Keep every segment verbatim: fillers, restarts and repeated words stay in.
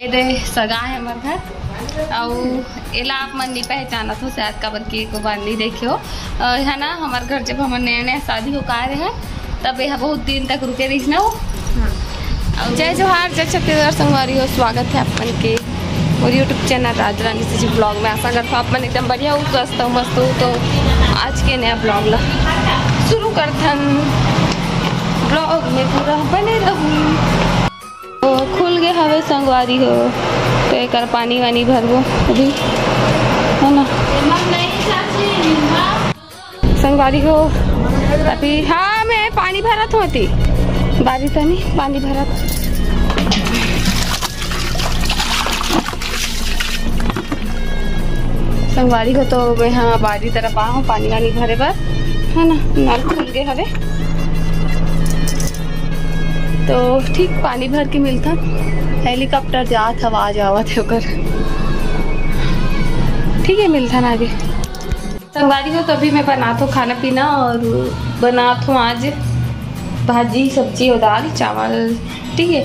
ये दे सगा है हमर घर, अउ एला आप मन नहीं पहचानत हो शायद, काबर कि एको बार नहीं देखे हो। अ, है ना, हमर घर जब हमर नया नया शादी हो का रहे, तब यह बहुत दिन तक रुके रहिस ना वो। हाँ। अउ जय जोहार, जय छत्तीसगढ़ संगवारी हो, स्वागत है आप मन के मोर YouTube चैनल राजरानी सीजी ब्लॉग में। आशा करता हूँ आप मन एकदम बढ़िया हो, स्वस्थ हो, मस्त हो। तो आज के नया ब्लॉग ला शुरू करथन, ब्लॉग में पूरा बने रहू। तो खुल गए हवे संगवारी हो, तो एकर पानी वानी भरबो अभी, है ना संगवारी हो। अभी हाँ, मैं पानी भरत होती, बारी तनी पानी भरत। संगवारी हो, तो मैं हाँ बारी तरफ आ हूँ पानी वानी भरे बर, है ना। नल खुल गए हवे, तो ठीक पानी भर के मिलता। हेलीकॉप्टर जात हवा, आ जावत है ओकर। ठीक है, मिलता ना आगे। संगवारी हो, तो अभी मैं बनात हूँ खाना पीना और बनात हूँ आज भाजी, सब्जी और दाल चावल। ठीक है,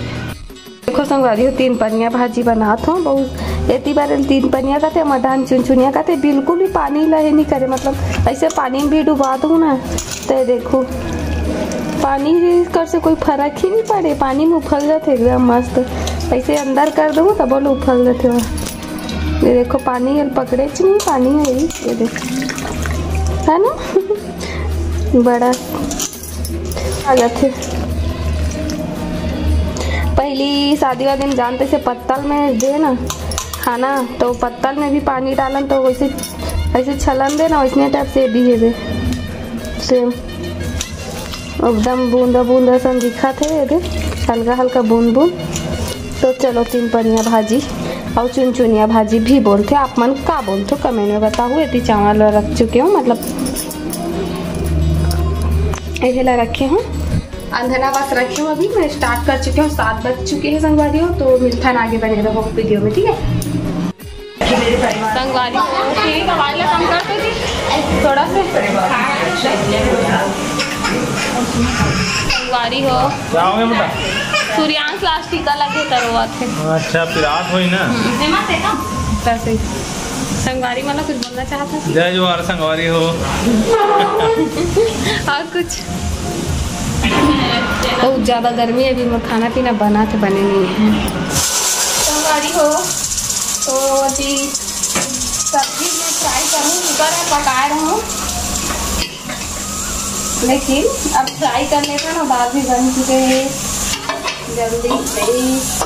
देखो संगवारी हो, तीन पनिया भाजी बनात हूँ। बहुत एती बार तीन पनिया कथे, मधान चुनचुनिया कथे, बिल्कुल भी पानी लहे नहीं करे, मतलब ऐसे पानी में भी डुबा दूँ ना, तो देखो पानी कर से कोई फर्क ही नहीं पड़े, पानी में उफल जाते एकदम मस्त। ऐसे अंदर कर दूँ तब बोलो उफल जाते हो। ये देखो पानी ये पकड़े च नहीं, पानी है ये, ये देखो, है ना बड़ा आ जाथे। पहली शादी वाले दिन जानते से पत्तल में दे ना खाना, तो पत्तल में भी पानी डालन तो वैसे ऐसे छलन दे ना, वैसने टाइप से भी है दे। सेम एकदम बूंदा बूंदा सन दिखत है ये दे, हल्का हल्का बूंद बूंद। तो चलो तीन पनिया भाजी और चुनचुनिया भाजी भी बोलते, आप मन का बोलते कमेंट में बताओ। एती चावल रख चुके हूँ, मतलब यही ला रखे हूँ, अंधना बस रखे हूँ। अभी मैं स्टार्ट कर चुके हूँ, सात बज चुके हैं संगवारी हो, तो मिलता ना आगे, बने रहो वीडियो में, ठीक है। संगवारी हो, ठीक है, आवाज ला कम कर दो जी, थोड़ा से। संगवारी हो, क्या हो गया बेटा? सूर्यांश लास्ट टीका लगे तरो आथे। अच्छा, फिर रात होई ना। हम्म। कैसे? संगवारी वाला कुछ बोलना चाहता है? जय जोहार संगवारी हो। और कुछ? बहुत ज़्यादा गर्मी है, अभी मोर खाना पीना बना तो बने नहीं है। संगवारी हो, तो अभी सब्जी में फ्राई करूँ, कुकर में पका रहा हूँ, लेकिन अब फ्राई कर लेता ना, दाल भी बन चुके हैं जल्दी से।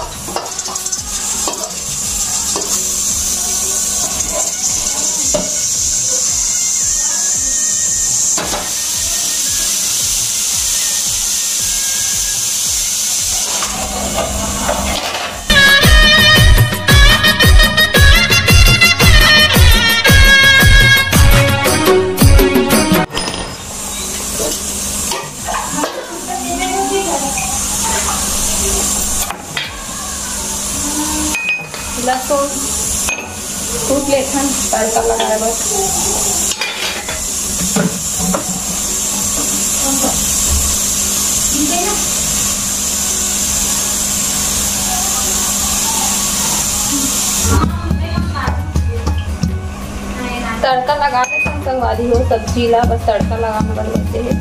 लहसुन कूट लेथन तड़का लगाए बर। तड़का लगा के संगवारी हो, सब्जी ला बस तड़का लगाना बर लेते हैं।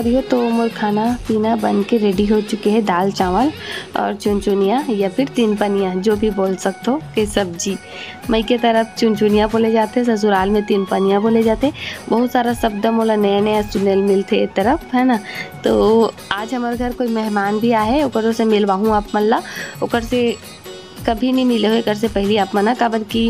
संगवारी हो, तो मोर खाना पीना बन के रेडी हो चुके हे। दाल चावल और चुनचुनिया या फिर तीन पनिया, जो भी बोल सकथो, के सब्जी। मई के तरफ चुनचुनिया बोले जाथे, ससुराल में तीन पनिया बोले जाथे। बहुत सारा शब्द मोला नया नया सुने ल मिलथे ए तरफ, है ना। तो आज हमर घर कोई मेहमान भी आहे, ओकरो से मिलवाहूँ आप मन ला। ओकर से कभी नहीं मिले हो एकर से पहली आप मन ह, काबर कि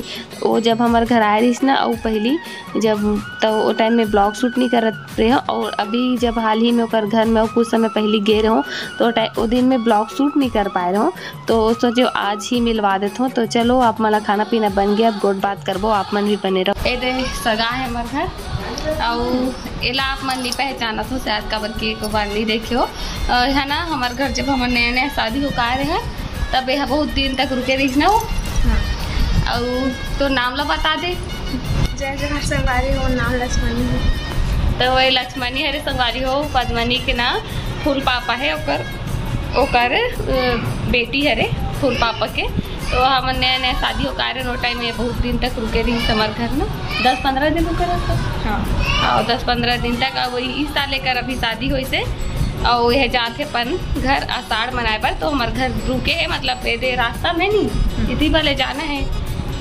वो जब हमर घर आए रहिस ना, अउ पहली जब, तो वो टाइम में ब्लॉग शूट नहीं करत रहे हो, और अभी जब हाल ही में ओकर घर में कुछ समय पहली गे रहो, तो वो टाइ-, वो दिन में ब्लॉग शूट नहीं कर पाए रहो, तो सोचे आज ही मिलवा देत हो। तो चलो, आप मन ला खाना पीना बन गया, अब गोठ बात करबो, आप मन भी बने रहो। ए दे सगा है हमर घर, अउ एला आप मन नहीं पहचानत हो शायद, काबर कि एक बार नहीं देखे हो, अ, है ना। हमर घर जब हमर नया नया शादी हो का रहे, तब एहा बहुत दिन तक रुके रहिस ना वो। हाँ। अउ तो नाम ला बता दे। जय जोहार संगवारी हो, नाम लक्ष्मणी है। तो वही लक्ष्मणी हरे संगवारी हो, पद्मनी के नाम फूल पापा है ओकर, ओकर, अ, बेटी हरे फूल पापा के। तो हमन नया नया शादी हो का रहे, ओ टाइम में बहुत दिन तक रुके रहिस हमर घर ना, दस पंद्रह दिन रुके रहिस। हाँ। और दस पंद्रह दिन तक, अब वही इस साल एकर अभी शादी होइस हे, और यह जात हे अपन घर आषाढ़ मनाए बर। तो हमर घर रुके है, मतलब ए दे रास्ता में नहीं, हम्म। इसी वाले जाना है,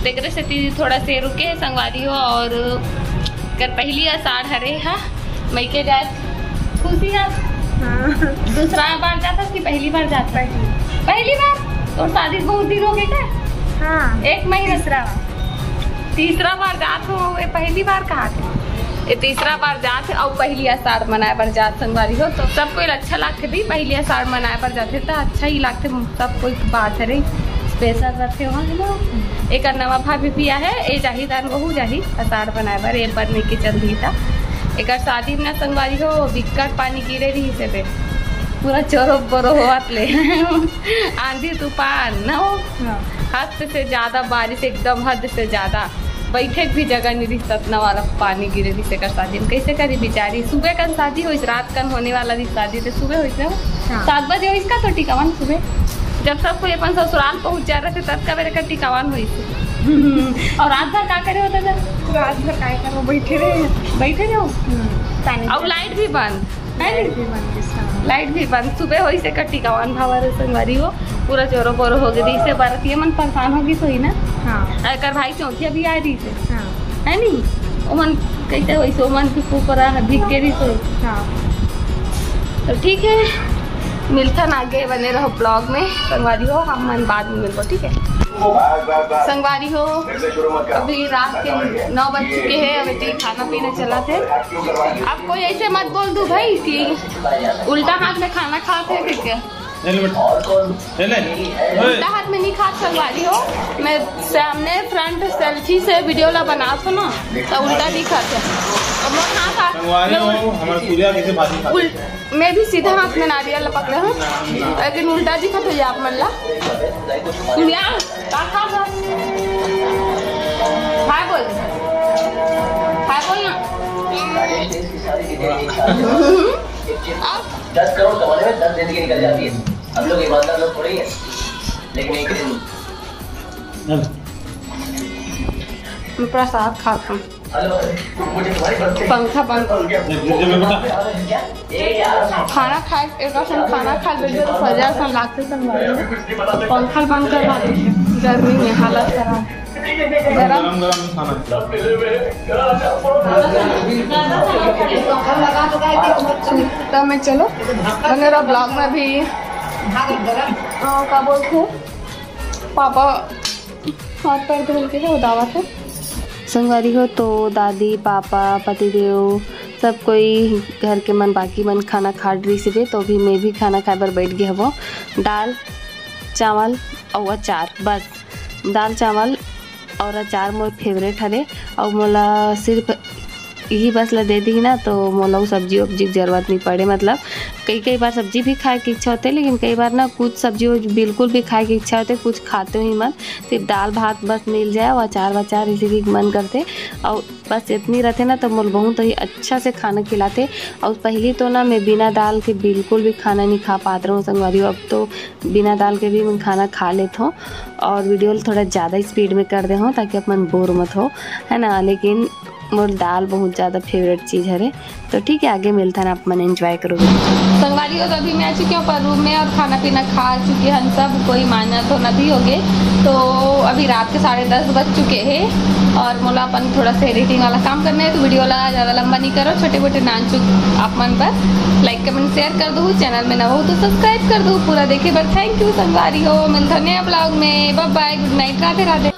तेकरे सेती थोड़ा से रुके है संगवारी हो। और कर पहली आषाढ़ हरे हा, मइके जात खुशी हा। हाँ। दूसरा बार जात हस कि पहली बार जात हस? पहली। पहली बार? तोर शादी बहुत दिन हो गए का? हाँ। एक महीना। तीसरा बार। तीसरा बार जात हो, ये पहली बार कहा थे? ये तीसरा बार जात है, और पहली आषाढ़ मनाए बर जात संगवारी हो, तो सब कोई अच्छा लागथे भी, पहली आषाढ़ मनाए बर जाथे तो अच्छा ही लागथे। सब कोई बात हरे, स्पेशल रथे वहाँ, है ना। एकर नवा भाभी भी आहे, ए जाही दान वहू जाही आषाढ़ बनाए बर, ए बर नइके चल दी ता। एकर शादी में ना संगवारी हो, बिकट पानी गिरे रहिस हे बे, पूरा चोरो बोरो होवत ले। आंधी तूफान ना हो, हाँ। हद से ज्यादा बारिश, एकदम हद से ज्यादा। बैठे के भी जगह नहीं रही, अतना वाला पानी गिरे रही। एकर शादी में कैसे करी बेचारी? सुबह कन शादी होइस, रात कन होने वाला रही शादी, तो सुबह होइस ना। हाँ। सात बजे होइस का तो टिकावन सुबह, जब सब कोई अपन ससुराल पहुंच जा रहे थे, तब का बेरे का टिकावन होइस। और रात भर का करे होता था? रात भर काय करो, बैठे रहे। बैठे रहो। हम्म, पानी और लाइट भी बंद। है नी? लाइट भी बंद, हाँ। लाइट भी बंद। सुबह होइस एकर टिकावन भावर संगवारी हो, पूरा चोरो बोरो हो गए, इसे बरतिया मन परेशान हो गई सोई ना। हाँ। एकर भाई चौथिया भी आ रही थे। हाँ। है नी? ओमन कैसे होइस, ओमन भी पूरा भीग के रही सोई। हाँ। तो ठीक है, मिलथन आगे, बने रहो ब्लॉग में संगवारी हो, हम मन बाद में मिलबो, ठीक है? संगवारी हो, अभी रात के नौ बज चुके हैं, अभी तक खाना पीना चला थे। अब कोई ऐसे मत बोल दू भाई कि उल्टा हाथ में खाना खाते हैं, ठीक है? ले ले बेटा, ले ले। उल्टा हाथ में नहीं खात संगवारी हो, मैं सामने फ्रंट सेल्फी से वीडियो ला बनात हो ना, तो उल्टा दिखत है। और मोर हाथ आ-, संगवारी हो, हमारे सूर्या कैसे भाजी खाते हैं? उल-, मैं भी सीधा हाथ में नारियल पकड़े हूँ, लेकिन उल्टा दिखत हो आप मन ला। सूर्या, का खा रहा? हाय बोल, हाय बोल ना। अब दस करोड़ कमाने में दस जिंदगी निकल जाती है। हम लोग ईमानदार लोग थोड़े ही हैं, लेकिन एक दिन मैं प्रसाद खात हूँ। पंखा बंद कर। खाना खाए, एक बार हम खाना खा लेते तो सजा सन लागते सन भाई। पंखा बंद कर दे। गर्मी में हालत खराब। गरम। गरम गरम खाना। तो मैं चलो, बने रहो ब्लॉग में भी। हाँ, का बोलते हैं? पापा हाथ पैर धुल के है, उदावत है। संगवारी हो तो दादी, पापा, पतिदेव, सब कोई घर के मन, बाकी मन खाना खा डरी से, तो भी मैं भी खाना खाए बर बैठ गए हवो। दाल, चावल और अचार, बस। दाल, चावल और अचार मोर फेवरेट हरे, और मोला सिर्फ यही बस ला दे दी ना, तो मोला उ सब्जी उब्जी के जरूरत नहीं पड़े। मतलब कई कई बार सब्जी भी खाए के इच्छा होते, लेकिन कई बार ना कुछ सब्जी उब्जी बिल्कुल भी खाए के इच्छा होते, कुछ खाते ही मत, सिर्फ दाल भात बस मिल जाए और अचार वचार इसी की मन करते। और बस इतनी रहते ना, तो मोला बहुत ही अच्छा से खाना खिलाते। और पहली तो ना मैं बिना दाल के बिल्कुल भी खाना नहीं खा पात रहूँ संगवारी, अब तो बिना दाल के भी मैं खाना खा लेत हूँ। और वीडियो ला थोड़ा ज़्यादा स्पीड में कर दे हूँ ताकि अपन बोर मत हो, है ना। लेकिन मोर दाल बहुत ज्यादा फेवरेट चीज हरे। तो ठीक है, आगे मिलथन, आप मन एंजॉय करो video। संगवारी हो, तो अभी मैं आ चुकी हूँ अपन रूम में और खाना पीना खा चुके हैं सब कोई, माना तो नदी हो गए। तो अभी रात के साढ़े दस बज चुके हैं और मोला अपन थोड़ा सा एडिटिंग वाला काम करना है, तो वीडियो ला ज्यादा लंबा नहीं करो, छोटे मोटे नानचुक आप मन पर लाइक कमेंट शेयर कर दो, चैनल में ना हो तो सब्सक्राइब कर दो, पूरा देखे बर थैंक यू संगवारी हो। मिलथन नया ब्लॉग में, बाय बाय, गुड नाइट, राधे राधे।